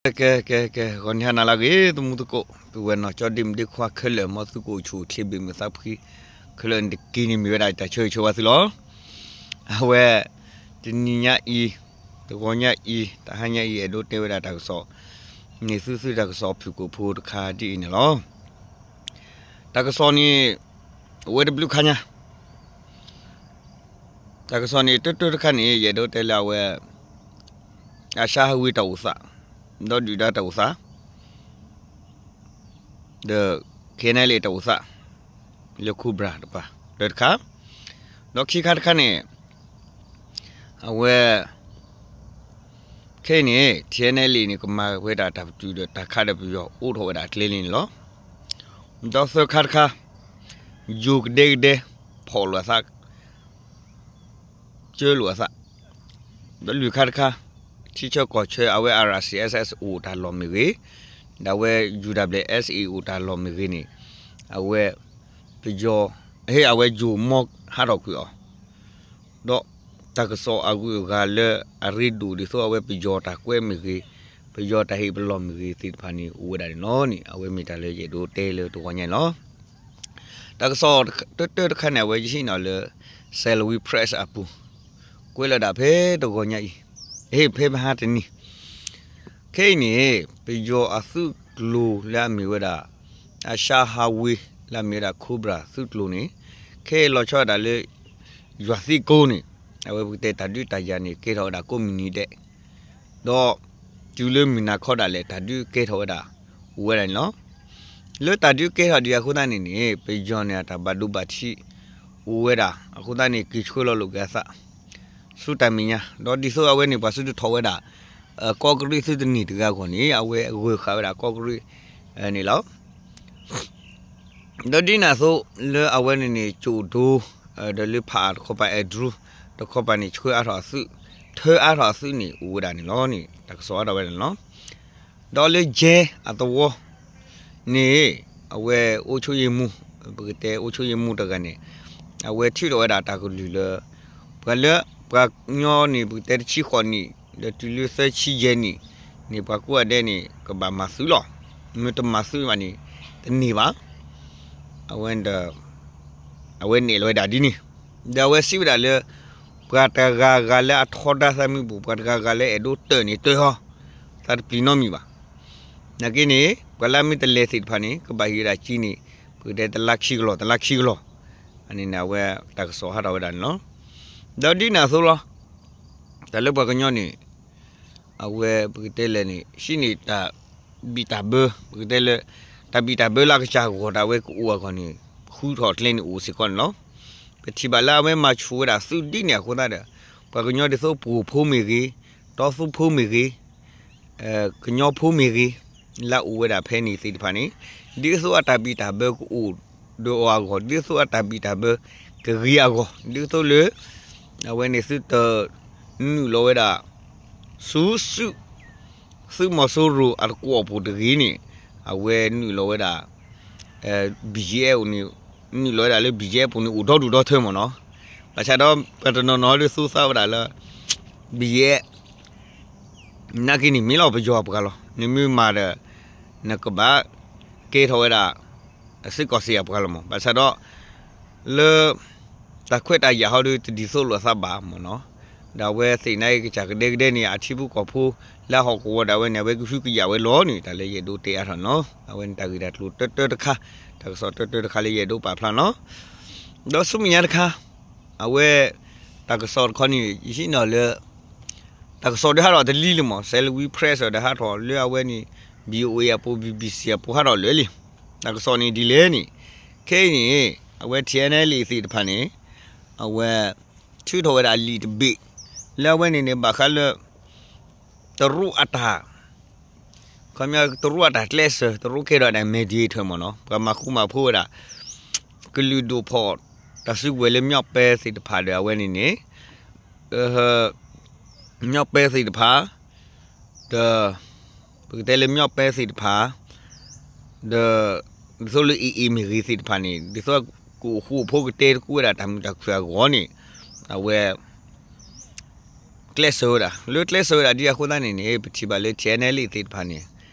ကဲ ကဲ ကဲ ကဲ ဂီၤနံၤဟါနၤလၢအဂ့ၤ သမူသကိး ပုၢ်ဝဲၢ်နီၢ်ကၠီဒ့မုၣ်ဒ့ခွါခဲလၢာ် မ်သုကအိၣ်ဆူၣ်အိၣ်ချ့ဘၣ်မုာ်သးဖှံ ခဲလၢာ်န့ၣ်တက့ၢ်န့ၣ် မ့ၢ်ဝဲဒၣ်တၢ်ဆၢဂ့ၤဆၢဝါသုလီၤ. အဝဲ တနံၤညါအံၤ တဂီၤညါအံၤ တဟါညါအံၤ အဲၣ်ဒိးတဲဝဲဒၣ်တၢ်ကစီၣ် န့ၢ်သု သုတၢ်ကစီၣ်ဖုၣ်ကိာ်ဖိတခါဒ်အံၤန့ၣ်လီၤ. တၢ်ကစီၣ်န့ၣ် အဝဲတဘျုးခါညါ တၢ်ကစီၣ်န့ၣ် တၢတၢတခါန့ၣ် ယအဲၣ်ဒိးတဲလၢအဝဲ အၡါဟးဝ့တၢ်အိၣ်သး ဒီးဒုၣ်ဒါတၢ်အိၣ်သး ဒီး KNLA တၢ်အိၣ်သး လၢ Cobra တပၤ တၢတခါ ဒီးခံခါတခါန့ၣ် အဝဲ ခဲအံၤန့ၣ် TNLA န့ၣ် ကမၤဝဲဒၣ်တၢ်ပတုာ်ဒီးတၢ်ခးဒီးပယီၤအိးထီၣ်ဝဲဒၣ်အကျဲလံန့ၣ်လီၤ. ဒီးသၢခါတခါ ယိၤကဒဲကဒဲ ဖီၣ်လိာ်အသး ကၢလိာ်အသး ဒီးလွံၢ်ခါတခါ ထံဆၢကီၢ်ဆၢ အဝဲ RCSS အိၣ်တၢ်လီၢ်မ့ၢ်ဂ့ၤ, ဒီးအဝဲ UWSA အိၣ်တၢ်လီၢ်မ့ၢ်ဂ့ၤန့ၣ် အဝဲ ပယီၤ ဟ့ၣ်အဝဲယိၤမီဟးထီၣ်ကွံာ်အီၤ ဒီးတၢ်ကစီၣ်အဂုၤအဂၤလၢအရ့ဒိၣ်ဒ်သိးအဝဲပယီၤတၢ်ကွဲမ့ၢ်ဂ့ၤ, ပယီၤတၢ်ဟ့ၣ်ပလီၢ်မ့ၢ်ဂ့ၤသ့ၣ်တဖၣ်န့ၣ် အိၣ်ဝဲဒၣ်န့ၣ်လီၤန့ၣ် အဝဲမ့ၢ်တၢ်လၢယအဲၣ်ဒိးတဲလၢတဂီၤညါန့ၣ်လီၤ. တၢ်ကစီၣ်တၢတၢတခါန့ၣ် အဝဲယဟံးန့ၢ်လၢ Salween Press အပူၤ ကွဲးလီၤဒၣ်ဖဲတဂီၤညါအံၤ, ဟ့ၣ်ဖဲမဟါတနံၤ ခဲအံၤန့ၣ် ပယီၤအသုးကျိၤလၢအမ့ၢ်ဝဲဒၣ် အၡါဟးဝ့ လၢအမ့ၢ်ဝဲဒၣ် Cobra သုးကျိၤန့ၣ် ခဲအံၤလီၤဆီဒၣ်တၢ်လၢ ယွၤသံကိးန့ၣ် အဝဲပကတဲတၢ်ဒုးတၢ်ယၤန့ၣ် ကဲထီၣ်ဝဲဒၣ်ကိးမုၢ်နံၤဒဲး ဒီးတုၤလၢမုၢ်နၤခီဒၣ်လဲာ် တၢ်ဒုးကဲထီၣ်ဝဲဒၣ် အိၣ်ဝဲဒၣ်န့ၣ်လီၤ. လၢတၢ်ဒုးကဲထီၣ်ဒံးအဃိသတးန့ၣ်န့ၣ် ပယီၤန့ၣ် အတၢ်ဘၣ်ဒိဘၣ်ထံး အိၣ်ဝဲဒၣ်အဃိသတးန့ၣ် က့ၤဆှၢလီၤလိာ်က့ၤအသး ဆူတၢ်မဲာ်ညါ ဒီးဒ်သိးအဝဲန့ၣ် ပှၤစုဒုးထီၣ်ဝဲဒၣ် ကီးကရံၣ်သုတန့ၢ်တဂၤအဂီၢ်န့ၣ် အဝဲဂၢၢ်ဃာ်ဝဲဒၣ်ကီးကရံၣ် န့ၣ်လီၤ. ဒီးဒ်န့ၣ်အသိး လၢအဝဲန့ၣ်န့ၣ် ကၠိၣ်ဒိ ဒီးလၢဖးအါတခီပၤ အဲၣ်ဒရူ တခီပၤန့ၣ် ဆှၢအါထီၣ်အသုး ထၢအါထီၣ်အသုးန့ၣ် အိၣ်ဝဲဒၣ်န့ၣ်လီၤန့ၣ် တၢ်ကစီၣ်အါထီၣ်ဝဲဒၣ်န့ၣ်လီၤ. ဒီးလၢယဲအသဝီ န့ၣ် အဝဲ အုပ်ချုပ်ရေးမှူး ပကတဲ အုပ်ချုပ်ရေးမှူး တဂၤန့ၣ် အဝဲထုးထီၣ်ဝဲဒၣ်တၢ်ကလုၢ်လၢ ပှၤလၢ ပှၤကညီန့ၣ် ပကတဲတဆံဃိးနံၣ် ဒီးတုၤလၢသၢဆံယဲၢ်နံၣ်န့ၣ် ပှၤကိးဂၤဒဲးန့ၣ် ကဘၣ်မၤသုးလီၤ. မ့ၢ်တမၤသုးဘၣ်န့ၣ် တန့ၢ်ဘၣ်. အဝဲ အဝဲနဲၣ်လီၤဝဲဒၣ်ဒ်န့ၣ် ဒီးအဝဲစံးဝဲဒၣ်လၢ ပှၤတဂၤဂၤလၢအထီဒါသးမ့ၢ်အိၣ် ပှၤတဂၤဂၤလၢအဲၣ်ဒိးတၢၢ်န့ၣ်တၢၢ်ဟီ သးတပျံၤနီတမံၤဘၣ်. နာ်က့န့ၣ် ပှၤလၢအမ့ၢ်တလဲၤသ့ၣ်တဖၣ်န့ၣ် ကဘၣ်ဟ့ၣ်ဝဲဒၣ်ကၠံန့ၣ် ပကတဲတလါခံကလီၢ် တလါခံကလီၢ် အန့ၣ်န့ၣ် အဝဲတၢ်ကစီၣ်ဟးထီၣ်ဝဲဒၣ်န့ၣ်လီၤ. ဒီးဒ်န့ၣ်အသိးလီၤ တၢ်လၢပှၤကညီန့ၣ် အဝဲပကတဲလဲၣ်န့ၣ် ဟံးန့ၢ်တၢ်ဘံၣ်တၢ်ဘၢ ပကတဲလၢ တၢ်ဘံၣ်တၢ်ဘၢလၢအကစၢ်ဂီၢ်ဒၣ်ဝဲကအိၣ်အဂီၢ်န့ၣ် ဃုထီၣ်ကျဲန့ၣ်အိၣ်စ့ၢ်ကီးန့ၣ်လီၤ. ပထံၣ်ဘၣ်လၢအဝဲမၤဆူၣ်ဝဲဒၣ်သုးဒ်န့ၣ်အဃိသတးဒီး ပှၤကညီဒ်သိးပှိၢ်ဖိမ့ၢ်ဂ့ၤ, တီသူဖိမ့ၢ်ဂ့ၤ, ကညီဖိမ့ၢ်ဂ့ၤ, လၢအအိၣ်ဝဲဒၣ်ဖဲန့ၣ်သ့ၣ်တဖၣ်န့ၣ် ဒ်သိးအတၢ်ဘံၣ်တၢ်ဘၢကအိၣ်ဒီးအဂီၢ်, ဒ်သိးအတၢ်ဘံၣ်တၢ်ဘၢကဂ့ၤအဂီၢ်, ဒ်သိးလၢ အဝဲန့ၣ်သုတနုာ်လီၤဝဲဒၣ် ဆူစု သုးမီၤစိရိၤအတကွီၢ်ပူၤတဂ့ၤန့ၣ် အဝဲနုာ်လီၤဝဲဒၣ် BGF န့ၣ် နုာ်လီၤဝဲဒၣ်လၢ BGF ပူၤန့ၣ် အိၣ်ဒီဒူၣ်ဒီထၢမ့ၢ်နီၤ. ဘၣ်ဆၣ်ဒီးပတနီၤနီၤဒုးသူသးဝဲဒၣ်လၢ BGF နာ်က့န့ၣ် မ့ၢ်လီၤပယီၤအပှၤလီၤ. နမ့ၢ်မၤဒီး နကဘၣ်ကဲထီၣ်ဝဲဒၣ် စ့ၢ်ကီးစ့ၢ်အပှၤလီၤမး. ဘၣ်ဆၣ်ဒီး လၢ တၢ်ခွဲးတၢ်ယာ်ဟီဒီး တဒ်သိးလိာ်အသးဘၣ်မ့ၢ်နီၤ. ဒီးအဝဲသ့ၣ်နာ်က့ကစၢ်ကဒဲကဒဲန့ၣ် အထံဖိကီၢ်ဖိ လၢအဟီၣ်ကဝီၤဒၣ်ဝဲန့ၣ် အဝဲကဟုကယာ်ဝဲလီၤန့ၣ် တၢ်လၢယအဲၣ်ဒိးတဲအါထီၣ်န့ၣ်လီၤ. အဝဲန့ၣ်တၢ်ဂ့ၢ်တၢ်ကျိၤတၢတၢတခါ, တၢ်ကစီၣ်တၢတၢတခါလၢယအဲၣ်ဒိးပာ်ဖျါန့ၣ်လီၤ. ဒီးဆူမဲာ်ညါတခါ အဝဲ တၢ်ကစီၣ်တခီန့ၣ် ယဟံးန့ၢ်လၢ တၢ်ကစီၣ်ဒီးဟးထီၣ်တလံလံမး, Salween Press ဒီးဟးထီၣ်လၢအဝဲန့ၣ် VOA အပူၤ BBC အပူၤဟးထီၣ်လၢာ်လံ. တၢ်ကစီၣ်န့ၣ်ဒ်လဲၣ်န့ၣ် ခဲအံၤန့ၣ် အဝဲ TNLA သ့ၣ်တဖၣ်န့ၣ် အဝဲ ထုးထီၣ်ဝဲဒၣ်အလံာ်တဘ့ၣ် လၢအဝဲန့ၣ်န့ၣ် ဘၣ်ဃးလၢ တရူးအတၢ် ခီပညီ တရူးအတၢ်ကျဲးစၢး တရူးကဲထီၣ်ဒၣ် mediator မ့ၢ်နီၤ, ပှၤမၤဃူမၤဖိးဝဲဒၣ် ကလုာ်ဒူၣ်ဖီၣ် တၢ်စုကဝဲၤလၢ မြောက်ပိုင်း သ့ၣ်တဖၣ်ဒီး အဝဲန့ၣ်န့ၣ် မြောက်ပိုင်း သ့ၣ်တဖၣ် ဒီး ပကတဲလၢ မြောက်ပိုင်း သ့ၣ်တဖၣ် ဒီး ဒ်သိးလၢ AA မ့ၢ်ဂ့ၤသ့ၣ်တဖၣ်န့ၣ် ဒ်သိးကအိၣ်ဃူအိၣ်ဖိးကတဲတကူဝဲဒၣ်တၢ်မုာ်တၢ်ခုၣ်အဂီၢ်န့ၣ် အဝဲ ကျဲးစၢးဝဲဒၣ် လၢကျဲးစၢးဝဲဒၣ်ဒ်အဃိသတးန့ၣ်န့ၣ် ပထံၣ်ဘၣ်လၢ ထံၣ်အဲၣ်နဲလ်အ့ သ့ၣ်တဖၣ်န့ၣ်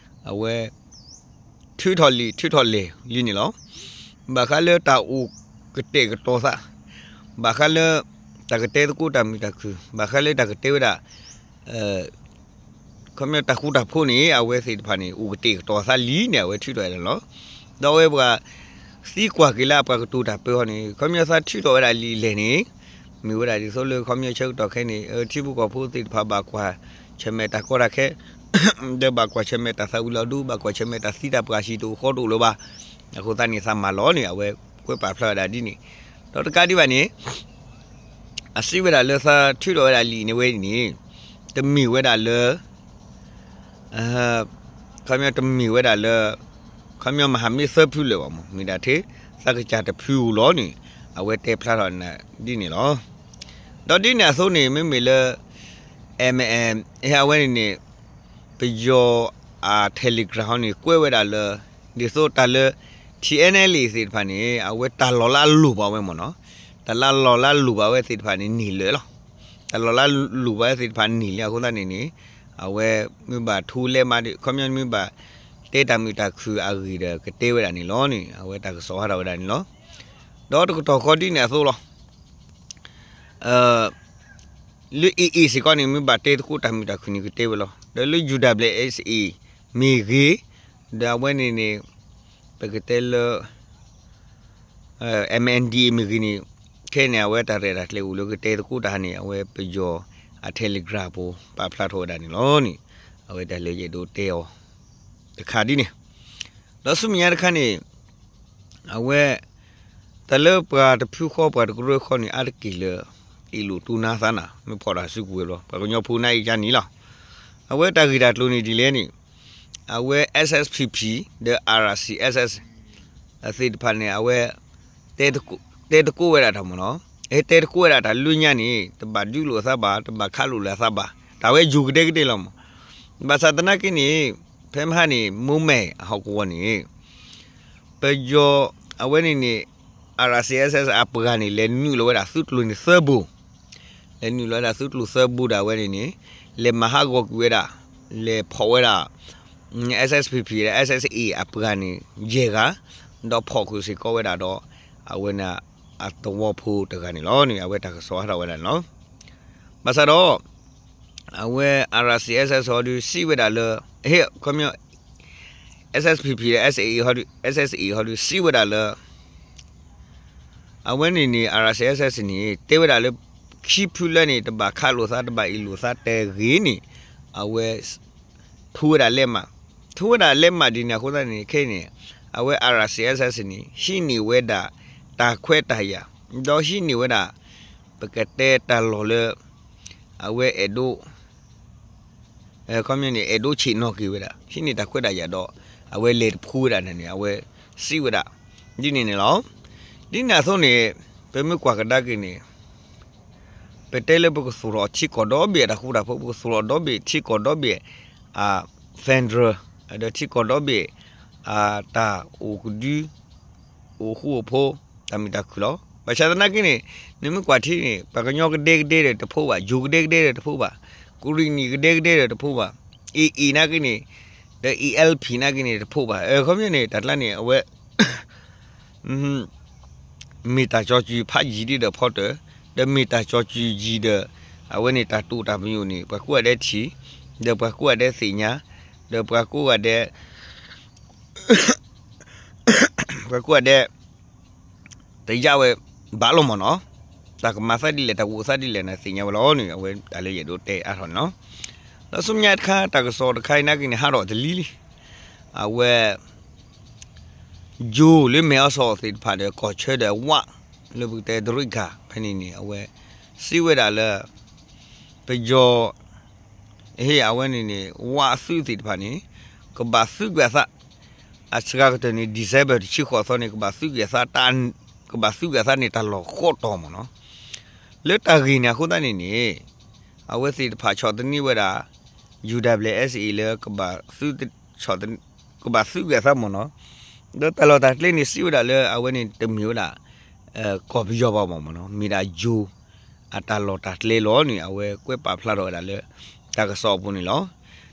အဝဲ ထုးထီၣ်လံာ် ထုးထီၣ်လဲၢ်လံန့ၣ်လီၤ. ဘၣ်ဃးလၢတၢ်အိၣ်ကတဲာ်ကတီၤသး, ဘၣ်ဃးလၢ တၢ်ကတဲသကိးတၢ်မုာ်တၢ်ခုၣ်, ဘၣ်ဃးလၢတၢ်ကတဲဝဲဒၣ် ခီပညီတၢ်ဃူတၢ်ဖိးန့ၣ် အဝဲသ့ၣ်တဖၣ်န့ၣ် အိၣ်ကတဲာ်ကတီၤသးလံန့ၣ် အဝဲထုးထီၣ်ဝဲဒၣ်လီၤ. ဒီးအဝဲပှၤ သံကွၢ်က့ၤလၢအပှၤကတိၤတၢ်ပၢဟီန့ၣ် ခီပညီသးထုးထီၣ်ဝဲဒၣ်လံာ်လဲၢ်န့ၣ် မ့ၢ်ဝဲဒၣ်ဒ်သိးလၢခီပညီဆၢကတီၢ်ခဲအံၤန့ၣ် ထံဖိကီၢ်ဖိသ့ၣ်တဖၣ်ဘၣ်ကွၢ်ဆၢၣ်မဲာ်တၢ်ကီတၢ်ခဲ ဒီးဘၣ်ကွၢ်ဆၢၣ်မဲာ်တၢ်သၣ်ဝံၤလီၤဒူ ဘၣ်ကွၢ်ဆၢၣ်မဲာ်တၢ်သံတၢ်ပှၢ်ဆံးတအိၣ်ဃီတအိၣ်လၢၤဘၣ်. အဃိသတးန့ၣ်သးမၤလီၤန့ၣ် အဝဲကွဲးပာ်ဖျါဝဲဒၣ်ဒ်န့ၣ်, ဒီးတကးဒံးဘၣ်န့ၣ် အစံးဝဲဒၣ်လၢသးထုးထီၣ်ဝဲဒၣ်လံာ်န့ၣ်ဝဲန့ၣ် တမ့ၢ်ဝဲဒၣ်လၢ ခီပညီတမ့ၢ်ဝဲဒၣ်လၢ ခီပညီမဟာမိတ်သၢဖုလၢၤဘၣ်မး မ့ၢ်ဒၣ်ထဲ သးကစၢ်တဖုဧိၤလီၤန့ၣ် အဝဲတဲဖျါထီၣ်ဒ်န့ၣ်လီၤ. ဒီးဒ်န့ၣ်အသိးန့ၣ် မ့မ့ၢ်လၢ MNDAA အဝဲန့ၣ်န့ၣ် ပယီၤအ Telegram ဟီန့ၣ် ကွဲးဝဲဒၣ်လၢ ဒ်သိးတၢ်လၢ ထံၣ်အဲၣ်နဲလ်အ့ သ့ၣ်တဖၣ်န့ၣ် အဝဲတၢ်လီၤလၢအလိၣ်ဘၣ်ဝဲမးနီၤ, တၢ်လၢလီၤလၢအလိၣ်ဘၣ်ဝဲသ့ၣ်တဖၣ်န့ၣ် န့ၢ်လၢာ်လီၤ. တၢ်လီၤလၢအလိၣ်ဘၣ်ဝဲသ့ၣ်တဖၣ်န့ၢ်လၢာ်အဃိသတးန့ၣ်န့ၣ် အဝဲမ့ၢ်ဘၣ်ထူလဲမး ခီပညီမ့ၢ်ဘၣ်တဲတၢ်မုာ်တၢ်ခုၣ်အဂ့ၢ်ဒီး ကတဲဝဲဒၣ်န့ၣ်လီၤန့ၣ် အဝဲတၢ်ကစီၣ်ဟးထီၣ်ဝဲဒၣ်န့ၣ်လီၤ. ဒီးတကတီၢ်ဃီဒ်န့ၣ်အသိးလီၤ. လၢ AA စ့ၢ်ကီးန့ၣ် မ့ၢ်ဘၣ်တဲသကိးတၢ်မုာ်တၢ်ခုၣ်န့ၣ် ကတဲဝဲလီၤ. ဒီးလၢ UWSA မ့ၢ်ဂ့ၤ, ဒီးအဝဲန့ၣ်န့ၣ် ပကတဲလၢ MNDAA မ့ၢ်ဂ့ၤန့ၣ် ခဲအံၤန့ၣ် အဝဲတၢ်ရဲၣ်တၢ်ကျဲၤအိၣ်လၢကတဲသကိးတၢ်န့ၣ် အဝဲပယီၤအ Telegram ပူၤ ပာ်ဖျါထီၣ်ဝဲဒၣ်န့ၣ်လီၤန့ၣ် အဝဲတၢ်လၢယအဲၣ်ဒိးတဲအီၤ တခါဒ်န့ၣ်, ဒီးဆူမဲာ်ညါတခါန့ၣ် အဝဲ တၢ်လၢပှၤတဖုဃီပှၤတကရၢဃီန့ၣ် အါတက့ၢ်လၢ အ့ၣ်လိာ်တူၢ်နါသးနၤ မ့ၢ်ဖီၣ်တၢ်စုကဝဲၤဘျီ ပှၤကညီဖိနါအံၤကါန့ၣ်လီၤ. အဝဲတၢ်ဂ့ၢ်တၢ်ကျိၤန့ၣ်ဒ်လဲၣ်န့ၣ် အဝဲ SSPP ဒီး RCSS သ့ၣ်တဖၣ်န့ၣ် အဝဲ တဲသကိးဝဲဒၣ်တၢ်မ့ၢ်နီၤ, တဲသကိးဝဲဒၣ်တၢ်လၢညါန့ၣ် တဘၣ်ဒုးလိာ်အသးဘၣ် တဘၣ်ခးလိာ်လၢအသးဘၣ် တၢ်ဝဲယိၤကဒဲကဒဲလီၤမး. ဘၣ်ဆၣ်သနာ်က့န့ၣ် ဖဲမဟါန့ၣ် မိၢ်မဲာ်အဟီၣ်ကဝီၤန့ၣ် ပယီၤ အဝဲန့ၣ်န့ၣ် RCSS အပှၤန့ၣ် လဲၤနုာ်လီၤဝဲဒၣ်သုးကျိၤန့ၣ်သၢဘိ, လဲၤနုာ်လီၤဝဲဒၣ်သုးကျိၤသၢဘိဒီးအဝဲန့ၣ်န့ၣ် လဲၤမၤဟးဂီၤကွံာ်ဝဲဒၣ် လဲၤဖီၣ်ဝဲဒၣ် SSPP ဒီး SSA အပှၤန့ၣ် ယဲၢ်ဂၤ, ဒီးဖီၣ်ဃုာ်စ့ၢ်ကီးဝဲဒၣ်ဒီး အဝဲန့ၣ် အသဝီဖိတဂၤန့ၣ်လီၤန့ၣ် အဝဲတၢ်ကစီၣ်ဟးထီၣ်ဝဲဒၣ်န့ၣ်လီၤ. ဘၣ်ဆၣ်ဒီး အဝဲ RCSS ဟီဒုးစံးဝဲဒၣ်လၢ ဟ့ၣ် ခီပညီ SSPP ဒီး SSA ဟီဒုး SSA ဟီဒုးစံးဝဲဒၣ်လၢ အဝဲန့ၣ်န့ၣ် RCSS န့ၣ် တဲဝဲဒၣ်လၢ ခံဖုလၢန့ၣ် တဘၣ်ခးလိာ်သး တဘၣ်အ့ၣ်လိာ်သးတဂ့ၤန့ၣ် အဝဲ ထိဝဲဒၣ်လဲးမး, ထိဝဲဒၣ်လဲးမးဒ်န့ၣ်အဃိသတးန့ၣ် ခဲအံၤန့ၣ် အဝဲ RCSS န့ၣ် ဟံးန့ၢ်ဝဲဒၣ် တၢ်ခွဲးတၢ်ယာ် ဒီးဟံးန့ၢ်ဝဲဒၣ် ပကတဲတၢ်လီၢ်လၢ အဝဲအဲၣ်ဒိး ခီပညီန့ၣ် အဲၣ်ဒိးဆ့ၣ်နီၤက့ၤဝဲဒၣ် ဟံးန့ၢ်တၢ်ခွဲးတၢ်ယာ်ဒီး အဝဲလဲၤတဖှူဝဲဒၣ်န့ၣ်န့ၣ် အဝဲစံးဝဲဒၣ် ဒ်န့ၣ်န့ၣ်လီၤ. ဒ်န့ၣ်အသိးန့ၣ် ပမ့ၢ်ကွၢ်ကဒါက့ၤန့ၣ် ပတဲလၢပကသူၣ်ထီၣ်ထံကီၢ်ဒီဘ့ၣ်အတၢ်ဃူတၢ်ဖိး ပကသူၣ်ထီၣ်ဒီဘ့ၣ်ထံကီၢ်ဒီဘ့ၣ် အ federal ဒီးထံကီၢ်ဒီဘ့ၣ် အတၢ်အိၣ်ကဒု အိၣ်ဃူအိၣ်ဖိး တၢ်မုာ်တၢ်ခုၣ်လီၤ. ဘၣ်ဆၣ်သနာ်က့န့ၣ် နမ့ၢ်ကွၢ်ထံန့ၣ် ပှၤကညီကဒဲကဒဲဒီးတဖိးဘၣ်, ယိၤကဒဲကဒဲဒီးတဖိးဘၣ်, ကရံၣ်နံၣ်ကဒဲကဒဲဒီးတဖိးဘၣ်, AA နာ်က့န့ၣ် ဒီး ALP နာ်က့န့ၣ် တဖိးဘၣ်. အခီပညီန့ၣ် တၢ်ကျါန့ၣ် အဝဲ မ့ၢ်တၢ်ကၠီၤစုၤဖးယံာ်ဒ်ဒီးဖီတၢၢ်, ဒီးမ့ၢ်တၢ်ကၠီၤစုၤယံာ်ဒီး အဝဲန့ၣ်တၢ်တိာ်တၢ်ပညိၣ်န့ၣ် ပှၤကိးဂၤဒဲးထံၣ်, ဒီးပှၤကိးဂၤဒဲးသ့ၣ်ညါ, ဒီးပှၤကိးဂၤဒဲး ပှၤကိးဂၤဒဲး တယာ်ဝဲဘၣ်လီၤမ့ၢ်နီၤ, တၢ်ကမၤသးဒ်လဲၣ် တၢ်ကအိၣ်သးဒ်လဲၣ်န့ၣ် သ့ၣ်ညါဝဲလီၤန့ၣ် အဝဲတၢ်လၢယအဲၣ်ဒိးတဲအါထီၣ်န့ၣ်လီၤ. ဒီးဆူမဲာ်ညါတခါ တၢ်ကစီၣ်တခါအံၤနာ်က့န့ၣ် ဟးထီၣ်တလံလံ, အဝဲ ယိၤလၢမဲာ်အီစီၣ်သ့ၣ်တဖၣ်ဒီး ကီၢ်ဆၢဒီးဝး လၢပကတဲတရူးကၤ ဖဲန့ၣ်န့ၣ် အဝဲ စံးဝဲဒၣ်လၢ ပယီၤ ဟ့ၣ်အဝဲန့ၣ်န့ၣ် ဝးအသုးသ့ၣ်တဖၣ်န့ၣ် ကဘၣ်သုးကွံာ်အသး အစှၤကတၢၢ်န့ၣ် December တဆံဃိးသီန့ၣ် ကဘၣ်သုးကွံာ်အသးတၢ် ကဘၣ်သုးကွံာ်အသးန့ၣ် တၢ်လီၢ်ဃီတီၤမ့ၢ်နီၤ. လၢတၢ်ဂ့ၢ်န့ၣ်အဃိသတးန့ၣ်န့ၣ် အဝဲသ့ၣ်တဖၣ်ဆီၣ်သနံးဝဲဒၣ် ယူၤဒၣ်ဘျဲၣ် SAA လၢ ကဘၣ်သုး ကဘၣ်သုးကွံာ်အသးမ့ၢ်နီၤ. ဒီးတၢ်လီၢ်တၢ်ကျဲန့ၣ် စံးဝဲဒၣ်လၢအဝဲန့ၣ်တမ့ၢ်ဝဲဒၣ် ကီၢ်ပယီၤဘၣ်မ့ၢ်နီၤ, မ့ၢ်ဒၣ်ယိၤ အတၢ်လီၢ်တၢ်ကျဲလီၤန့ၣ် အဝဲကွဲးပာ်ဖျါထီၣ်ဝဲဒၣ်လၢ တၢ်ကစီၣ်အပူၤန့ၣ်လီၤ.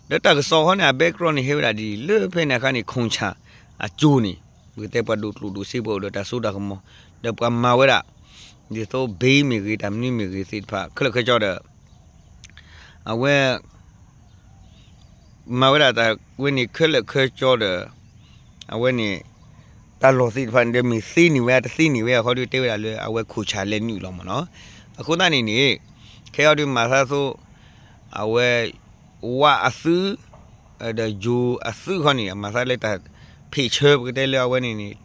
ဒီးတၢ်ကစီၣ်ဃီန့ၣ် အ background န့ၣ် ဟဲဝဲဒၣ်ဒ်လၢဖဲန့ၣ်အခါန့ၣ် ခိၣ်ဆၣ်အကၠိၤန့ၣ် ပကတဲပှၤဒိၣ်ကျိၣ်ဒိၣ်စ့ ပှၤအိၣ်ဒီးတၢ်စိတၢ်ကမီၤ ဒီးပှၤမၤဝဲဒၣ် ဒ်သိး ဘ့မ့ၢ်ဂ့ၤ တၢ်မနုၤမ့ၢ်ဂ့ၤသ့ၣ်တဖၣ် ခဲလၢာ်ခဲဆ့ဒီး အဝဲ မၤဝဲဒၣ်တၢ်ဝဲန့ၣ်ခဲလၢာ်ခဲဆ့ဒီး အဝဲန့ၣ် တၢ်လီၢ်သ့ၣ်တဖၣ်န့ၣ်ဒီး မ့ၢ်သ့န့ၢ်ဝဲ တသ့န့ၢ်ဝဲအခီဒီး တဲဝဲဒၣ်လၢအဝဲခိၣ်ဆၣ်လဲၤနုာ်လီၤမ့ၢ်နီၤ. အဃိသတးန့ၣ်န့ၣ် ခဲအံၤဒီးမၤသးသိး အဝဲ ဝၣ်အသုး ဒီးယိၤအသုးခီန့ၣ် အမၤသးလၢတၢ်ဖ့ၣ်ဆၢ ပကတဲလၢအဝဲန့ၣ်န့ၣ်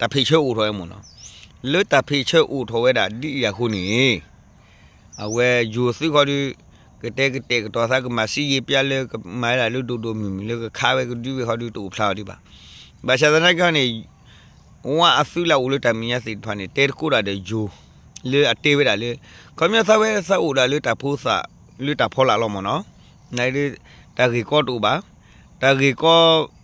တၢ်ဖ့ၣ်ဆၢအိၣ်ထီၣ်ဝဲမ့ၢ်နီၤ. လၢတၢ်ဖ့ၣ်ဆၢအိၣ်ထီၣ်ဝဲဒၣ်ဒ်အံၤအဃိန့ၣ် အဝဲယိၤသုးခီဒီး ကတဲကတဲာ်ကတီၤသး ကမၤစံယ့ၤပျါလၢကမၤဝဲဒၣ်လၢဒိၣ်ဒိၣ်မုၢ်မုၢ် လၢကခးဝဲကဒုဝဲခီဒီး တအိၣ်ဖျါအီၤဒံးဘၣ်. ဘၣ်ဆၣ်သနာ်က့န့ၣ် ဝၣ်အသုးလၢအအိၣ်လၢတၢ်မဲာ်ညါသ့ၣ်တဖၣ်န့ၣ် တဲသကိးတၢ်ဒီးယိၤ လၢအတဲဝဲဒၣ်လၢ ခီပညီသးဝဲသးအိၣ်ဒၣ်လၢတၢ်ဖိသၣ် လၢတၢ်ဖီလာ်လီၤမ့ၢ်နီၤ. နဒုး တၢ်ဂ့ၢ်ကီတအိၣ်ဘၣ်. တၢ်ဂ့ၢ်ကီ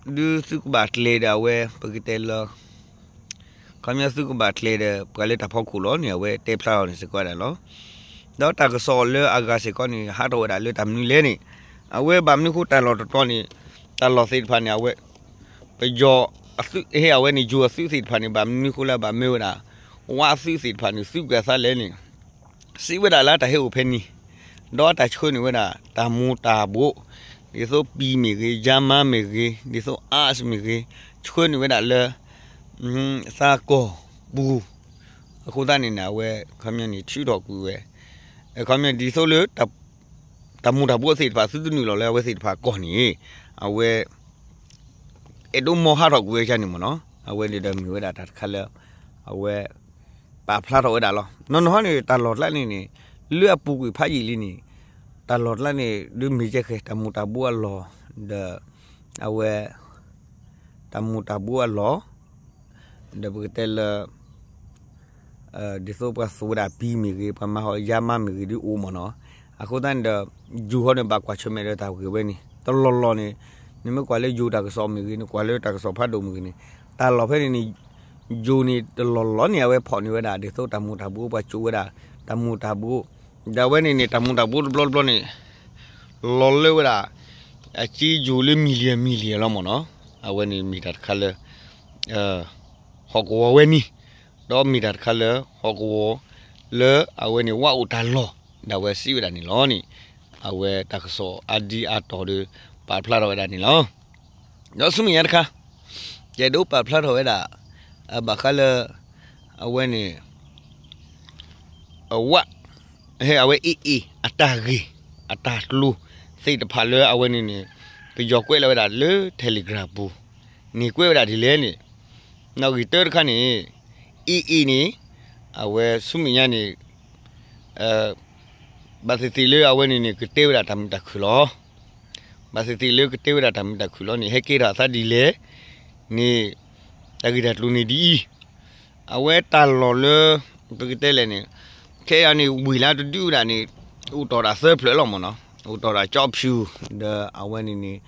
ဒုးသုကဘၣ်ကျဲၤဒီးအဝဲ ပကတဲလၢ ခီပညီသုကဘၣ်ကျဲၤဒီး ပှၤလၢတၢ်ဖီခိၣ်လီၤန့ၣ် အဝဲတဲဖျါထီၣ်န့ၣ်စ့ၢ်ကီးဝဲဒၣ်လီၤ. ဒီးတၢ်ကစီၣ်လၢအဂၤစ့ၢ်ကီးန့ၣ် ဟးထီၣ်ဝဲဒၣ်လၢတၢ်မနုၤလဲၣ်န့ၣ် အဝဲဘၣ်မနုၤဃိတၢ်လီၢ်တတီၤန့ၣ် တၢ်လီၢ်သ့ၣ်တဖၣ်န့ၣ် အဝဲ ပယီၤအသုး ဟဲအဝဲန့ၣ် ယိၤအသုးသ့ၣ်တဖၣ်န့ၣ် ဘၣ်မနုၤဃိလၢဘၣ်မၢဝဲဒၣ် ဝၣ်အသုးသ့ၣ်တဖၣ်န့ၣ် သုးကွံာ်အသးလဲၣ်န့ၣ် စံးဝဲဒၣ်လၢတၢ်ဟဲအိၣ်ဖဲန့ၣ် ဒီးတၢ်ဆှၢန့ၢ်ဝဲဒၣ် တၢ်မူၤတၢ်ဘှီး ဒ်သိးပံၤမ့ၢ်ဂ့ၤ ယါမါမ့ၢ်ဂ့ၤ ဒ်သိးအါးမ့ၢ်ဂ့ၤ ဆှၢန့ၢ်ဝဲဒၣ်လၢ သးကီၢ်ပူၤ အဃိသတးန့ၣ်န့ၣ် အဝဲ ခီပညီန့ၣ် ထုးထီၣ်ကွံာ်ဝဲ ခီပညီဒ်သိးလၢ တၢ်မူၤတၢ်ဘှီးသ့ၣ်တဖၣ် သုတနုာ်လီၤလၢအဝဲသ့ၣ်တဖၣ်ကီၢ်န့ၣ် အဝဲ အဲၣ်ဒိးမၤဟးထီၣ်ကွံာ်ဝဲဒ်န့ၣ်မ့ၢ်နီၤ. အဝဲန့ၣ်ဒီးမ့ၢ်ဝဲဒၣ်တၢ်တခါလၢ အဝဲ ပာ်ဖျါထီၣ်ဝဲဒၣ်လီၤ. နီၢ်နီၢ်ဟီန့ၣ် တၢ်လီၢ်ကျါန့ၣ်န့ၣ် လၢအပူၤကွံာ်ဖးယံာ်လံန့ၣ် တၢ်လီၢ်ကျါန့ၣ် ဒုးမ့ၢ်ကဲဃဲၤ တၢ်မူၤတၢ်ဘှီးအလီၢ် ဒီး အဝဲ တၢ်မူၤတၢ်ဘှီးအလီၢ် ဒီးပကတဲလၢ ဒ်သိးပှၤသူဝဲဒၣ်ပံၤမ့ၢ်ဂ့ၤ ပှၤမၤဟီၣ်ယါမါမ့ၢ်ဂ့ၤ ဒုးအိၣ်မ့ၢ်နီၤ. အဃိသတးန့ၣ်ဒီး ယိၤဟီန့ၣ် ဘၣ်ကွၢ်ဆၢၣ်မဲာ်ဒီးတၢ်ဂ့ၢ်ဝဲန့ၣ် တလီၢ်လီၢ်န့ၣ် နမ့ၢ်ကွၢ်လၢယိၤတၢ်ကစီၣ်မ့ၢ်ဂ့ၤ နကွၢ်လၢတၢ်ကစီၣ်ဖးဒိၣ်မ့ၢ်ဂ့ၤန့ၣ် တၢ်လီၢ်ဖဲန့ၣ်န့ၣ် ယိၤန့ၣ် တလီၢ်လီၢ်န့ၣ် အဝဲဖီၣ်န့ၢ်ဝဲဒၣ် ဒ်သိးတၢ်မူၤတၢ်ဘှီး ပှၤစိာ်ဝဲဒၣ် တၢ်မူၤတၢ်ဘှီး ဒီးအဝဲန့ၣ်န့ၣ် တၢ်မူၤတၢ်ဘှီးတဘျီတဘျီန့ၣ် လီၤလၢဝဲဒၣ် အက့ယိၤလၢ million million လီၤမ့ၢ်နီၤ. အဝဲန့ၣ်မ့ၢ်တၢ်တခါလၢ ဟီၣ်ကဝီၤဝဲန့ၣ် ဒီးမ့ၢ်တၢ်တခါလၢ ဟီၣ်ကဝီၤ လၢအဝဲန့ၣ် ဝၣ်အိၣ်တၢ်လီၢ် ဒီးအဝဲစံးဝဲဒၣ်န့ၣ်လီၤန့ၣ် အဝဲတၢ်ကစီၣ်အါဒံအါတီၤဒီး ပာ်ဖျါထီၣ်ဝဲဒၣ်န့ၣ်လီၤ. ဒီးဆူမဲာ်ညါတခါ ယအဲၣ်ဒိးပာ်ဖျါထီၣ်ဝဲဒၣ် ဘၣ်ဃးလၢ အဝဲန့ၣ် အဝၣ် ဟဲအဝဲ AA အတၢ်ဂ့ၢ် အတၢ်ကျိၤသ့ၣ်တဖၣ်လၢအဝဲန့ၣ်န့ၣ် ပယီၤကွဲးလီၤဝဲဒၣ်လၢ Telegram ပူၤ န့ၣ်ကွဲးဝဲဒၣ်ဒ်လဲၣ်န့ၣ် နီၣ်ဂံၢ်တၢတခါန့ၣ် AA န့ၣ် အဝဲဆူမဲာ်ညါန့ၣ် ဘၣ်သ့ၣ်သ့ၣ်လၢအဝဲန့ၣ်န့ၣ် ကတဲဝဲဒၣ်တၢ်မုာ်တၢ်ခုၣ်လီၤ. ဘၣ်သ့ၣ်သ့ၣ်လၢကတဲဝဲဒၣ်တၢ်မုာ်တၢ်ခုၣ်လီၤန့ၣ် ဟဲကဲထီၣ်အသးဒ်လဲၣ်န့ၣ် တၢ်ဂ့ၢ်တၢ်ကျိၤန့ၣ်ဒ်အံၤ အဝဲတၢ်လီၢ်လၢ ပကတဲလဲၣ်န့ၣ် ခဲအံၤန့ၣ် ဝ့ၢ်လၢတဒုးဝဲဒၣ်န့ၣ် အိၣ်တီၢ်ဒၣ်သၢဖျၢၣ်လီၤမ့ၢ်နီၤ. အိၣ်တီၢ်ဒၣ်ကၠီဖၠူၣ် ဒီးအဝဲန့ၣ်န့ၣ်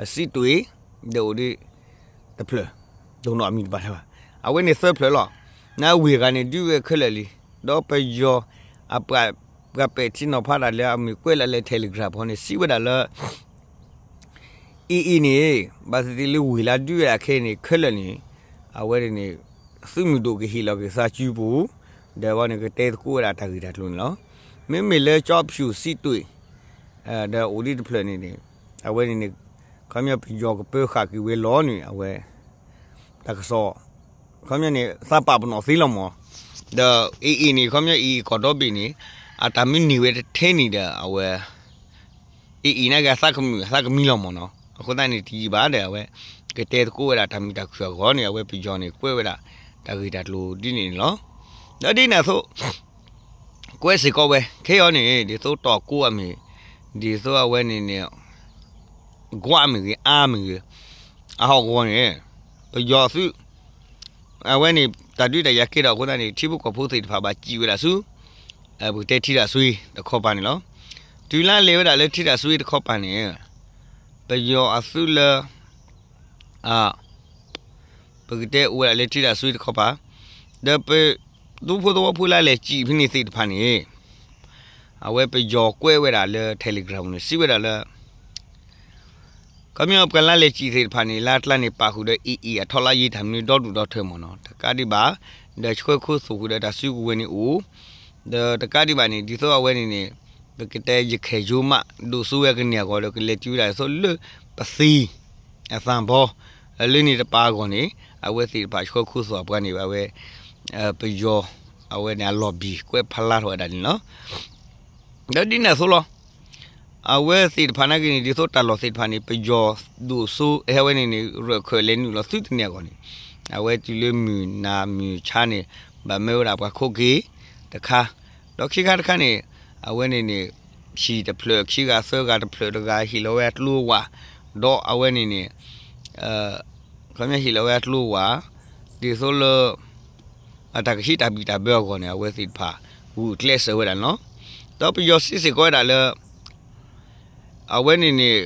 စံးတွ့ၣ် ဒီးအိၣ်ဒံးတဖျၢၣ် ဒိၣ်နီၣ်အမံၤတဘၣ်လၢၤဘၣ်. အဝဲန့ၣ်သၢဖျၢၣ်လီၤ. နဝ့ၢ်ဂၤန့ၣ် ဒုးဝဲခဲလၢာ်လံ. ဒီးပယီၤအပှၤ ပှၤပဲာ်ထံနီၤဖးတၢ်လၢအမ့ၢ်ကွဲးလၢ Telegram ဖီန့ၣ် စံးဝဲဒၣ်လၢ AA န့ၣ် ဘၣ်သ့ၣ်သ့ၣ်လၢဝ့ၢ်လၢဒုးဝဲဒၣ်ခဲအံၤန့ၣ် ခဲလၢာ်န့ၣ် အဝဲန့ၣ်န့ၣ် သုးမုၢ်ဒိၣ်ကဟ့ၣ်လီၤက့ၤသးစုပူၤ ဒီးအဝဲန့ၣ်ကတဲသကိးဝဲဒၣ်တၢ်ဂ့ၢ်တၢ်ကျိၤန့ၣ်လီၤ. မ့မ့ၢ်လၢကၠီဖၠူၣ်စံးတွ့ၣ် ဒီးအိၣ်ဒံးတဖျၢၣ်န့ၣ်န့ၣ် အဝဲန့ၣ်န့ၣ် ခီပညီပယီၤကပၢဃာ်က့ၤဝဲလီၤန့ၣ် အဝဲ တၢ်ကစီၣ် ခီပညီန့ၣ် သးပာ်ပနီၣ်သ့လီၤမ့ၢ်. ဒီး AA န့ၣ် ခီပညီ AA ကီၢ်ဒီဘ့ၣ်န့ၣ် အတၢ်မ့ၢ်န့ၢ်ဝဲတထဲန့ၣ်ဒီး အဝဲ AA န့ၣ်က့ သးကမုာ်သးကမံလီၤမ့ၢ်နီၤ. အဃိသတးန့ၣ်တယံာ်ဘၣ်ဒီး အဝဲ ကတဲသကိးဝဲဒၣ်တၢ်မုာ်တၢ်ခုၣ်အဂီၢ်န့ၣ် အဝဲပယီၤန့ၣ် ကွဲးဝဲဒၣ်တၢ်ဂ့ၢ်တၢ်ကျိၤဒ်န့ၣ်န့ၣ်လီၤ. ဒီးဒ်န့ၣ်အသိး ကွဲးစ့ၢ်ကီးဝဲ ခဲအံၤန့ၣ် ဒ်သိးတီၢ်ကိးအမ့ၢ် ဒ်သိးအဝဲန့ၣ်န့ၣ် ကွၢ်မ့ၢ်ဂ့ၤ အါမ့ၢ်ဂ့ၤ အဟီၣ်ကဝီၤန့ၣ် ပယီၤသုး အဝဲန့ၣ် တၢ်ဒုးတၢ်ယၤကဲထီၣ်အဃိသတးန့ၣ် ထံဖိကီၢ်ဖိသ့ၣ်တဖၣ်ဘၣ်စံးဝဲဒၣ်ဆူ ပကတဲထံတၢ်ဆွ့တခီပၤန့ၣ်လီၤ. တုၤလၢလဲၤဝဲဒၣ်လၢထံတၢ်ဆွ့တခီပၤန့ၣ် ပယီၤအသုးလၢ ပကတဲအိၣ်ဝဲဒၣ်လၢထံတၢ်ဆွ့တခီပၤ ဒီးပ သူဖိသဝီဖိလၢလဲၤစံးဖဲန့ၣ်သ့ၣ်တဖၣ်န့ၣ် အဝဲပယီၤကွဲးဝဲဒၣ်လၢ Telegram န့ၣ် စံးဝဲဒၣ်လၢ ခီပညီပှၤလၢလဲၤစံၣ်သ့ၣ်တဖၣ်န့ၣ် လၢအကျါန့ၣ် ပာ်ဃုာ်ဒီး AA အထောက်လှမ်းရေး တၢ်မနုၤဒီဒူၣ်ဒီထၢမ့ၢ်နီၤ, တကးဒံးဘၣ် ဒီးဆှၢခိၣ်သူၣ်ဃုာ်ဒီးတၢ်စုကဝဲၤန့ၣ်အိၣ်, ဒီးတကးဒံးဘၣ်န့ၣ် ဒ်သိးအဝဲန့ၣ်န့ၣ် ပကတဲယခဲၣ်ယိမး ဒိၣ်စိဝဲကန့ၢ်အဂီၢ်ဒီး ကလဲၤတုၤဝဲဒၣ်ဒ်သိးလၢပသံ အသံၣ်ဘီ လၢန့ၣ်တပၤအဂီၢ်န့ၣ် အဝဲသ့ၣ်တဖၣ်ဆှၢခိၣ်သူၣ်အပှၤန့ၣ် အဝဲ ပယီၤ အဝဲန့ၣ်အလီၢ်ဘံၣ်ကွဲးဖးလါထီၣ်ဝဲဒၣ်န့ၣ်လီၤ. ဒီးဒ်န့ၣ်အသိးလီၤ. အဝဲသ့ၣ်တဖၣ်နာ်က့န့ၣ် ဒ်သိးတၢ်လီၢ်သ့ၣ်တဖၣ်န့ၣ် ပယီၤဒိၣ်စိ ဟဲဝဲန့ၣ်န့ၣ် ရၢၢ်ခၢၣ်လဲၤနုာ်လီၤသုတန့ၢ်အဂီၢ်န့ၣ် အဝဲတုၤလၢမုၢ်နၤမုၢ်ဆါန့ၣ် ဘၣ်မၢဝဲဒၣ်ပှၤခိၣ်က့ၤတခါ, ဒီးခံခါတခါန့ၣ် အဝဲန့ၣ်န့ၣ် ဟံၣ်တဖျၢၣ်ခံဂၤသၢဂၤတဖျၢၣ်တဂၤဟ့ၣ်လီၤဝဲအကျိအဝၤ, ဒီးအဝဲန့ၣ်န့ၣ် ခီပညီဟ့ၣ်လီၤဝဲအကျိအဝၤ ဒ်သိးလၢ အတၢ်ကဟံးတၢ်ဘံၣ်တၢ်ဘၢအဂီၢ်န့ၣ် အဝဲသ့ၣ်တဖၣ် ဂုာ်ကျဲးစၢးဝဲဒၣ်န့ၣ်လီၤ. ဒီးပယီၤစံးစ့ၢ်ကီးဝဲဒၣ်လၢ အဝဲန့ၣ်န့ၣ်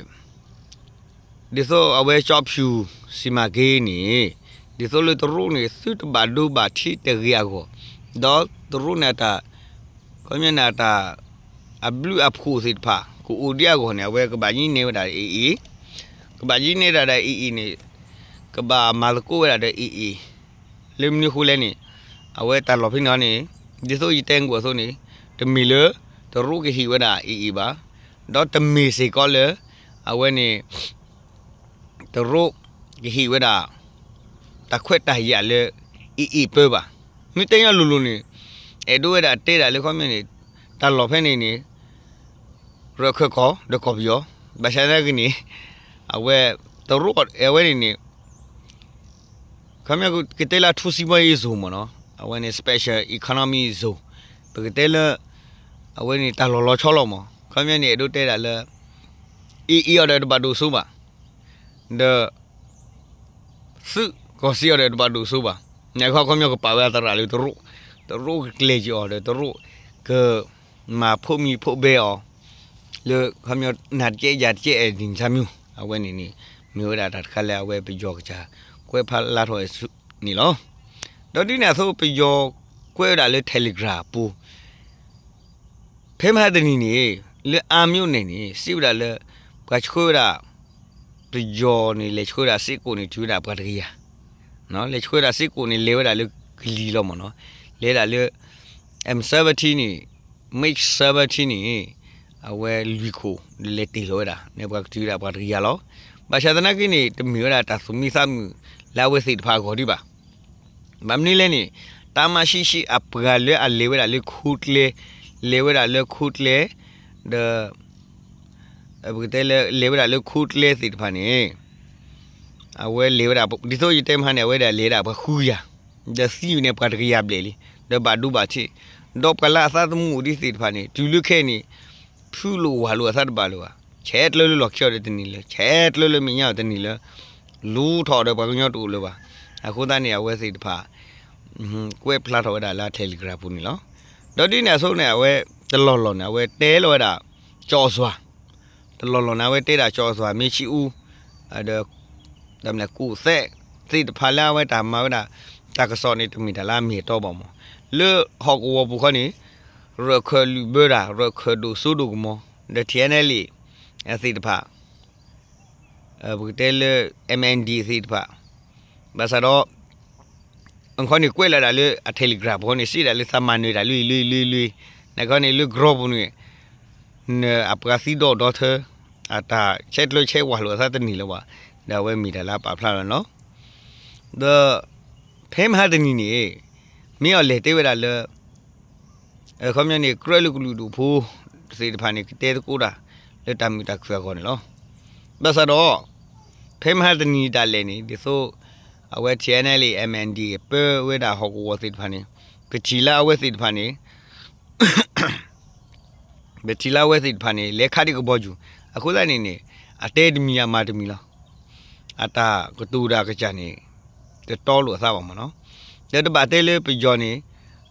ဒ်သိးအဝဲကၠီဖၠူၣ်စံမၤက့ၤန့ၣ် ဒ်သိးလၢတရူးန့ၣ် သုတဘၣ်ဒိဘၣ်ထံးတဂ့ၤအဂီၢ်, ဒီးတရူးန့ၣ်အတၢ် ခီပညီန့ၣ်အတၢ် အဘျုးအဖှိၣ်သ့ၣ်တဖၣ် ကအိၣ်ဒံးအဂီၢ်န့ၣ် အဝဲကဘၣ်ယိၣ်န့ၢ်ဝဲဒၣ် AA, ကဘၣ်ယိၣ်န့ၢ်ဒၣ်ဒီး AA န့ၣ် ကဘၣ်မၤသကိးဝဲဒၣ်ဒီး AA လၢမနုၤအဃိလဲၣ်န့ၣ် အဝဲတၢ်လီၢ်ဖဲန့ၣ်န့ၣ် ဒ်သိးယတဲနကွၢ်အသိးန့ၣ် တမ့ၢ်လၢ တရူးကဟ့ၣ်ဝဲဒၣ် AA ဘၣ်, ဒီးတမ့ၢ်စ့ၢ်ကီးလၢ အဝဲန့ၣ် တရူးကဟ့ၣ်ဝဲဒၣ် တၢ်ခွဲးတၢ်ယာ်လၢ AA ပၢဘၣ်. မ့ၢ်တဲညီလိၤလိၤန့ၣ် အဲၣ်ဒိးဝဲဒၣ်တဲဒၣ်လၢခီပညီန့ၣ် တၢ်လီၢ်ဖဲန့ၣ်န့ၣ် ရၢၢ်ခၢၣ်ကီၢ်ဒီးကီၢ်ပယီၤ, ဘၣ်ဆၣ်သနာ်က့န့ၣ် အဝဲ တရူးအဝဲန့ၣ်န့ၣ် ခီပညီကတဲလၢအထူးစီးပွားရေးဇုန်မ့ၢ်နီၤ, အဝဲန့ၣ် special economic zone ပကတဲလၢ အဝဲန့ၣ်တၢ်လီၢ်လီၤဆီလီၤမ့ၢ်, ခီပညီန့ၣ် အဲၣ်ဒိးတဲဒၣ်လၢ AA အီၤဒီးတဘၣ်ဒိၣ်စိဘၣ်, ဒီး သုးကီၢ်စ့ၢ်အီၤဒီးတဘၣ်ဒိၣ်စိဘၣ်, န့ၣ်အခီခီပညီကပာ်ဝဲအသရၣ်လၢတရူး, တရူးကကျဲၤက့ၤအီၤဒီးတရူးက မၤဖိးမံၤဖိးဘဲအီၤ လၢခီပညီနၤတကဲယၤတကဲအဲၣ်ဒိးန့ၣ်ဆါမံၤ, အဝဲန့ၣ်န့ၣ် မ့ၢ်ဝဲဒၣ်တၢ်တခါလၢအဝဲပယီၤကစၢ်ကွဲးဖးလါထီၣ်န့ၣ်လီၤ. ဒီးဒ်န့ၣ်အသိးပယီၤကွဲးဝဲဒၣ်လၢ Telegram ပူၤ ဖဲမဟါတနံၤန့ၣ် လၢအါမၠိန့ၣ်န့ၣ် စံးဝဲဒၣ်လၢ ပှၤဆှၢဝဲဒၣ် ပယီၤန့ၣ် လဲၤဆှၢဝဲဒၣ်စ့ၢ်ကီးန့ၣ် တုၤဝဲဒၣ်ပှၤတကယၤ, လဲၤဆှၢဝဲဒၣ်စ့ၢ်ကီးန့ၣ် လဲၤဝဲဒၣ်လၢကလံၤလီၤမ့ၢ်နီၤ, လဲၤဒၣ်လၢ M seventeen န့ၣ် MiG seventeen န့ၣ် အဝဲလွံၢ်ခိၣ် လဲၤတ့ၢ်လီၤဝဲဒၣ် န့ၣ်ပှၤကတုၤဝဲဒၣ်ပှၤတကယၤလီၤ. ဘၣ်ဆၣ်သနာ်က့န့ၣ် တမ့ၢ်ဝဲဒၣ်တၢ်သူၣ်မံသးမုာ်လၢအဝဲသ့ၣ်တဖၣ်အဂီၢ်ဒံးဘၣ်. ဘၣ်မနုၤလဲၣ်န့ၣ် တၢ်မၤရှံးရှံးအပှၤလၢအလဲၤဝဲဒၣ်လၢခိကျဲ, လဲၤဝဲဒၣ်လၢခိကျဲ, ဒီး ပကတဲလၢလဲၤဝဲဒၣ်လၢခိကျဲသ့ၣ်တဖၣ်န့ၣ် အဝဲလဲၤဝဲဒၣ် ဒ်သိးယတဲမဟါန့ၣ် အဝဲဒၣ်လဲၤဒၣ်ပှၤဃုကယၤ, ဒီးသံဝဲန့ၣ်ပှၤတကယၤဘျဲၣ်လံ, ဒီးဘၣ်ဒိဘၣ်ထံး, ဒီးပှၤလၢအသးသမူအိၣ်ဒံးသ့ၣ်တဖၣ်န့ၣ် တုၤလၢခဲအံၤန့ၣ် ဖုးလိာ်ဝၢ်လိာ်အသးတဘၣ်လၢၤဘၣ်, ဆဲးကျၢလၢလီၢ်ခံအီၤဒီးတန့ၢ်လၢၤ, ဆဲးကျၢလၢမဲာ်ညါအီၤတန့ၢ်လၢၤ, လူၤထီၣ်ဒီးပှၤကညီတအိၣ်လၢၤဘၣ်. အဃိသတးန့ၣ် အဝဲသ့ၣ်တဖၣ် ကွဲးဖျါထီၣ်ဝဲဒၣ်လၢ Telegram ပူၤန့ၣ်လီၤ. ဒီးဒ်န့ၣ်အသိးန့ၣ် အဝဲတလီၢ်လီၢ်န့ၣ် အဝဲတဲလီၤဝဲဒၣ် ကၠီအစွၤ, တလီၢ်လီၢ်န့ၣ် အဝဲတဲဒၣ်ကၠီအစွၤ မ့ၢ်ဆံအူ ဒီး တၢ်မနုၤလဲၣ် ကူၣ်သဲးသ့ၣ်တဖၣ်လၢအဝဲတၢ်မၤဝဲဒၣ် တၢ်ကစီၣ်န့ၣ် တမ့ၢ်တၢ်လၢအမ့ၢ်အတီဘၣ်မ့ၢ်, လၢဟီၣ်ကဝီၤပူၤခီန့ၣ် ရၢၢ်ခၢၣ်လုၢ်ဘၢတၢ် ရၢၢ်ခၢၣ်ဒိၣ်စိဒိၣ်ကမီၤ ဒီး TNLA သ့ၣ်တဖၣ် ပကတဲလၢ MNDAA သ့ၣ်တဖၣ် ဘၣ်ဆၣ်ဒီး အခီန့ၣ် ကွဲးလီၤဒၣ်လၢအ Telegram ပူၤန့ၣ် စံးဒၣ်လၢသးမၤနၢၤတၢ်လွံၢ်လွံၢ်လွံၢ်လွံၢ်, နခီန့ၣ် လၢကရီပူၤန့ၣ် နအပှၤသံဒီဒီထၢ အတၢ်ဆဲးကျၢဆဲးဝၢ်လိာ်အသးတန့ၢ်လၢၤဘၣ်, ဒီးအဝဲမ့ၢ်တၢ်လၢအပာ်ဖျါလီၤန့ၣ်လီၤ. ဒီး ဖဲမဟါတနံၤန့ၣ် မ့ၢ်အီၤလဲၤတဲဝဲဒၣ်လၢ အခီပညီန့ၣ် ကြၢးလၢကလုာ်ဒူၣ်ဖိသ့ၣ်တဖၣ်န့ၣ် ကတဲသကိးတၢ်လၢတၢ်မုာ်တၢ်ခုၣ်အဂီၢ်န့ၣ်လီၤ. ဘၣ်ဆၣ်ဒီး ဖဲမဟါတနံၤဒၣ်လဲာ်န့ၣ် ဒ်သိး အဝဲ TNLA MNDAA ပၢဝဲဒၣ်ဟီၣ်ကဝီၤသ့ၣ်တဖၣ်န့ၣ် ပထံၣ်လၢအဝဲသ့ၣ်တဖၣ်န့ၣ် ပထံၣ်လၢအဝဲသ့ၣ်တဖၣ်န့ၣ် လဲၤခးဒံးကဘီယူၤ, အဃိသတးန့ၣ်န့ၣ် အတဲတမံၤအမၤတမံၤလီၤ. အတၢ်ကတိၤဒီးအကစၢ်န့ၣ် တတီလိာ်အသးဘၣ်မ့ၢ်နီၤ. ဒီးတဘၣ်တဲလၢပယီၤန့ၣ်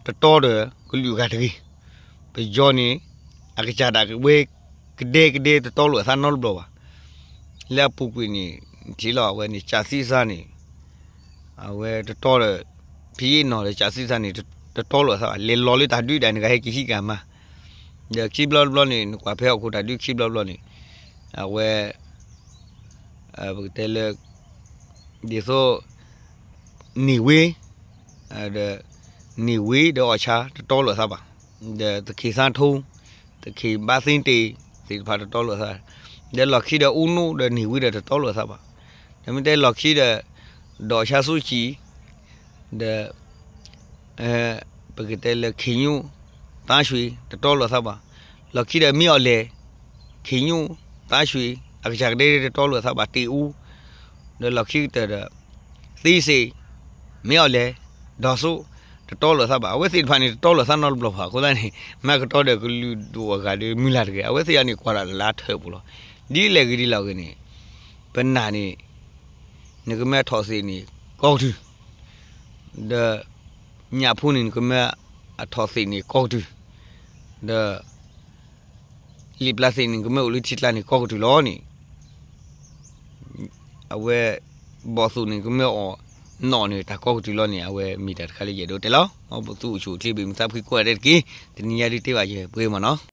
တတီဒီးကလုာ်အဂၤတဂ့ၤ. ပယီၤန့ၣ် အကစၢ်ဒၣ်ဝဲကဒဲကဒဲတတီလိာ်အသးနီတဘျီဘၣ်. လၢအပူၤကွံာ်န့ၣ် ထံၣ်လီၤအဝဲန့ၣ် ကၠးသံစါန့ၣ် အဝဲတတီဒီး ဖံယ့ၣ်နီၣ်ဒီးကၠးသံစါန့ၣ် တတီလိာ်အသးဘၣ်. လဲၤလီၤလၢတၢ်ဒုးဒၣ်န့ၣ် ကဟဲက့ၤဟံးက့ၤအမါ ဒီးခံဘျီတဘျီန့ၣ် နကွၢ်ဖဲဟီၣ်ခိၣ်တၢ်ဒုခံဘျီတဘျီန့ၣ် အဝဲ ပကတဲလၢ ဒ်သိး န့ၢ်ဝ့ ဒီး န့ၢ်ဝ့ဒီးအီၣ်ဆါတတီလိာ်သးဘၣ်, ဒီးသခ့ၣ်သါထိ သခ့ၣ်ဘါသ့တ့ၢ် သ့ၣ်တဖၣ်တတီလိာ်သး, ဒီးလီၢ်ခံဒီးအူနိဒီးန့ၢ်ဝ့ဒီးတတီလိာ်သးဘၣ်, ဒီးမ့ၢ်တဲလီၢ်ခံဒီး ဒီးအီၣ်ဆါဆူကံၣ် ဒီး ပကတဲလၢခ့ၣ်ညိ သါဆွံ တတီလိာ်သးဘၣ်, လီၢ်ခံဒီးမ့ၢ်အီၣ်လဲၣ် ခ့ၣ်ညိ သါဆွံ အကစၢ်ကဒဲတတီလိာ်သးဘၣ် တ့ၢ်အူ, ဒီးလီၢ်ခံကတၢၢ်ဒီး သ့စ့ၣ် မ့ၢ်အီၣ်လဲၣ် ဒီးစိ တတီလိာ်သးဘၣ်, အဝဲသ့ၣ်တဖၣ်န့ၣ် တတီလိာ်သးနီတဘျီဘၣ်အဃိသတးန့ၣ် မၤကတီၤဒီးကလုာ်ဒူၣ်အဂၤဒီးမုၢ်လၢ်တဂ့ၤ, အဝဲသ့ၣ်အံၤန့ၣ် ကွၢ်ဒၣ်လၢအထၢၣ်ပူၤလီၤ. ဒ်လဲၣ်ဂ့ၤဒ်လဲၣ်ဂ့ၤန့ၣ် ပနၢ်န့ၣ် နကမၢအထီၣ်သ့ၣ်န့ၣ် ကိးကတုၢ်, ဒီး ညၣ်ဖိန့ၣ် နကမၢအထီၣ်သ့ၣ်န့ၣ် ကိးကတုၢ်, ဒီး လံာ်ပျၢ်သ့ၣ်န့ၣ် နကမၢအိၣ်လၢထံကျါန့ၣ် ကိးကတုၢ်လီၤန့ၣ်, အဝဲ ဘီၣ်သိၣ်န့ၣ် နကမၢအီၣ်နီၣ်န့ၣ် တၢ်ကိးကတုၢ်လီၤန့ၣ် အဝဲမ့ၢ်တၢ်တခါလၢယအဲၣ်ဒိးတဲလီၤ. မ်ပသုအိၣ်ဆူၣ်အိၣ်ချ့ ဘၣ်မုာ်သးဖှံကိးဂၤဒဲးတက့ၢ်. တနံၤညါဒုးတဲဘၣ်ယဲၤပှဲၤမၢ်နီၤ.